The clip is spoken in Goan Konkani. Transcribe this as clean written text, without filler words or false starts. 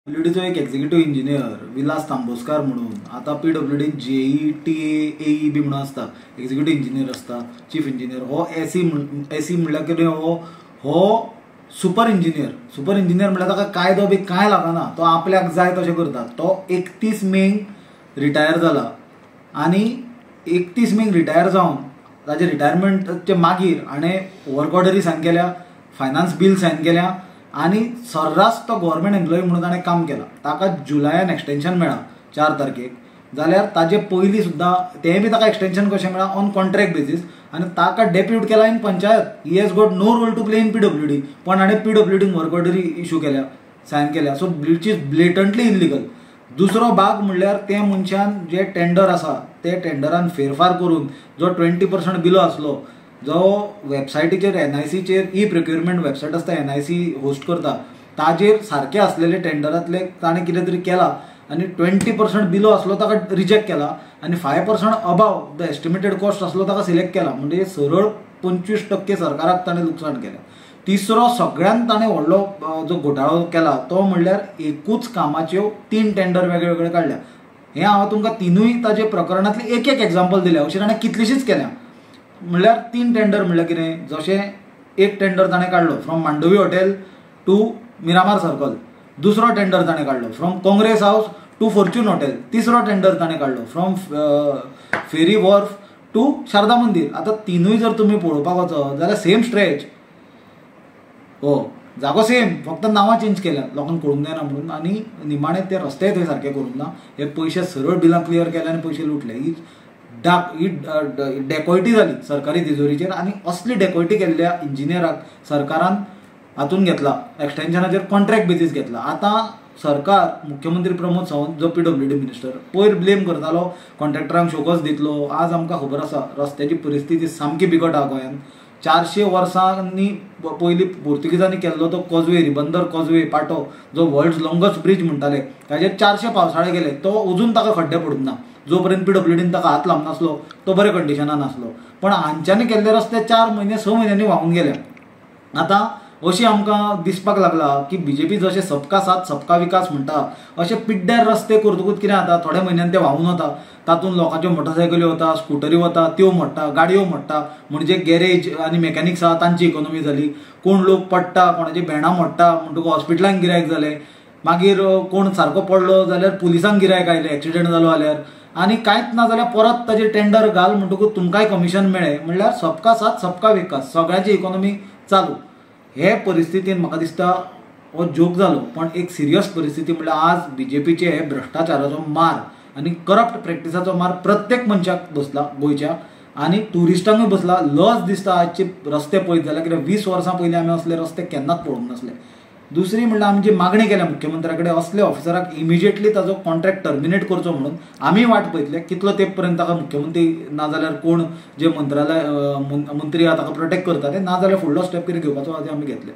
पीडब्ल्यूडीचो एक एक्झिक्युटिव्ह इंजिनियर विलास तांबोस्कार म्हणून, आतां पीडब्ल्यूडीन जेई टी ए बी म्हणून आसता, एक्झिक्युटिव्ह इंजिनियर आसता, चीफ इंजिनियर, हो एसी एसी म्हणल्यार कितें, हो हो सुपर इंजिनियर. सुपर इंजिनियर म्हणल्यार ताका कायदो बी कांय लागना, तो आपल्याक जाय तशें करता. तो 31 मेक रिटायर जाला आनी 31 मेक रिटायर जावन ताजे रिटायरमेंटचे मागीर हाणें वर्क ऑर्डरी सायन केल्या, फायनान्स बील सायन केल्या आनी सर्रास तो गव्हर्मेंट एम्प्लॉई म्हणून ताणें काम केलां. ताका जुलयान एक्सटेंशन मेळ्ळां 4 तारखेक, जाल्यार ताजे पयलीं सुद्दां तें बी ताका एक्सटेंशन कशें मेळ्ळां ऑन कॉन्ट्रॅक्ट बेजीस आनी ताका डेप्यूट केला in panchayat. He has got no role to play in PWD, पण हाणें पीडब्ल्यूडीन वर्क ऑर्डरी इशू केल्या, सायन केल्या, so which is blatantly illegal. दुसरो भाग म्हणल्यार ते मनशान जे टेंडर आसा ते टेंडरान फेरफार करून जो 20% बिलो आसलो, जो वेबसायटीचेर एनआयसीचेर ई प्रोक्युरमेंट वेबसायट आसता, एनआयसी होस्ट करता, ताजेर सारके आसलेले टेंडरांतले ताणें कितें तरी केला आनी 20% बिलो आसलो ताका रिजेक्ट केला आनी 5% अबाव the estimated cost आसलो ताका सिलेक्ट केला. म्हणजे सरळ 25% सरकाराक ताणें लुकसाण केलें. तिसरो सगळ्यांत ताणें व्हडलो जो घोटाळो केला तो म्हणल्यार एकूच कामाच्यो 3 टेंडर वेगळे वेगळे काडल्या. हें हांव तुमकां तिनूय ताजे प्रकरणांतलें एक एक एग्जाम्पल दिलें, अशें ताणें कितलीशीच केल्या. म्हणल्यार 3 टेंडर म्हणल्यार कितें, जशें एक टेंडर ताणें काडलो from Mandovi hotel to Miramar circle, दुसरो टेंडर ताणें काडलो from Congress house to Fortune hotel, तिसरो टेंडर ताणें काडलो from ferry wharf to Sharada Mandir. आतां तिनूय जर तुमी पळोवपाक वचत जाल्यार सेम स्ट्रेच, हो जागो सेम, फक्त नांवां चेंज केल्या लोकांक कळूंक जायना म्हणून, आनी निमाणें ते रस्तेय थंय सारके करूंक ना. हे पयशे सरळ बिलां क्लियर केले आनी पयशे लुटले. ही डाक ही डेकोयटी जाली सरकारी तिजोरीचेर आनी असली डेकोयटी केल्ल्या इंजिनियराक सरकारान हातून घेतला, एक्सटेंशनाचेर कॉन्ट्रॅक्ट बेजीस घेतला. आतां सरकार मुख्यमंत्री प्रमोद सावंत जो पीडब्ल्यूडी मिनिस्टर पयर ब्लेम करतालो कॉन्ट्रॅक्टरांक शोकस दितलो, आज आमकां खबर आसा रस्त्याची परिस्थिती सामकी बिकट आहा गोंयांत. 400 वर्सांनी पयलीं पोर्तुगीजांनी केल्लो तो कॉजवे, रिबंदर कॉजवे पाटो जो वर्ल्ड लॉंगस्ट ब्रीज म्हणटाले, ताजेर 400 पावसाळे गेले, तो अजून ताका खड्डे पडूंक ना. जो पर्यंत पीडब्ल्यूडीन ताका हात लावंक नासलो तो बरे कंडिशनान आसलो, पण हांच्यांनी केल्ले रस्ते 4 म्हयने 6 म्हयन्यांनी व्हांवून गेले. आतां अशी आमकां दिसपाक लागला की बीजेपी जशें सबका साथ सबका विकास म्हणटा अशें पिड्ड्यार रस्ते करतकूच कितें जाता, थोड्या म्हयन्यान ते व्हांवून वता, तातूंत लोकांच्यो मोटरसायकली वता, स्कुटरी वता, त्यो मोडटा, गाडयो मोडटा, म्हणजे गॅरेज आनी मेकॅनिक्स आहा तांची इकोनॉमी जाली, कोण लोक पडटा, कोणाची भेणां मोडटा म्हणटकूच हॉस्पिटलांक गिरायक जालें, मागीर कोण सारको पडलो जाल्यार पुलिसांक गिरायक आयलें, एक्सिडंट जालो जाल्यार, आनी कांयच ना जाल्यार परत ताजेर टेंडर घाल म्हणटकूच तुमकांय कमिशन मेळ्ळें. म्हणल्यार सबका साथ सबका विकास, सगळ्यांची इकोनॉमी चालू. हे परिस्थितीन म्हाका दिसता हो जोक जालो, पण एक सिरियस परिस्थिती म्हणल्यार आज बीजेपीचे हे भ्रश्टाचाराचो मार आनी करप्ट प्रॅक्टिसाचो मार प्रत्येक मनशाक बसला गोंयच्या आनी ट्युरिस्टांकूय बसला. लज दिसता आजचे रस्ते पळयत जाल्यार, कित्याक 20 वर्सां पयलीं आमी असले रस्ते केन्नाच पळोवंक नासले. दुसरी म्हणल्यार आमी जी मागणी केल्या मुख्यमंत्र्या कडेन असले ऑफिसराक इमिजिएटली ताजो कॉन्ट्रॅक्ट टर्मिनेट करचो म्हणून, आमी वाट पळयतले कितलो तेंप पर्यंत ताका मुख्यमंत्री ना जाल्यार कोण जे मंत्रालय मंत्री आहा ताका प्रोटेक्ट करता ते, ना जाल्यार फुडलो स्टेप कितें घेवपाचो आहा ते आमी घेतले.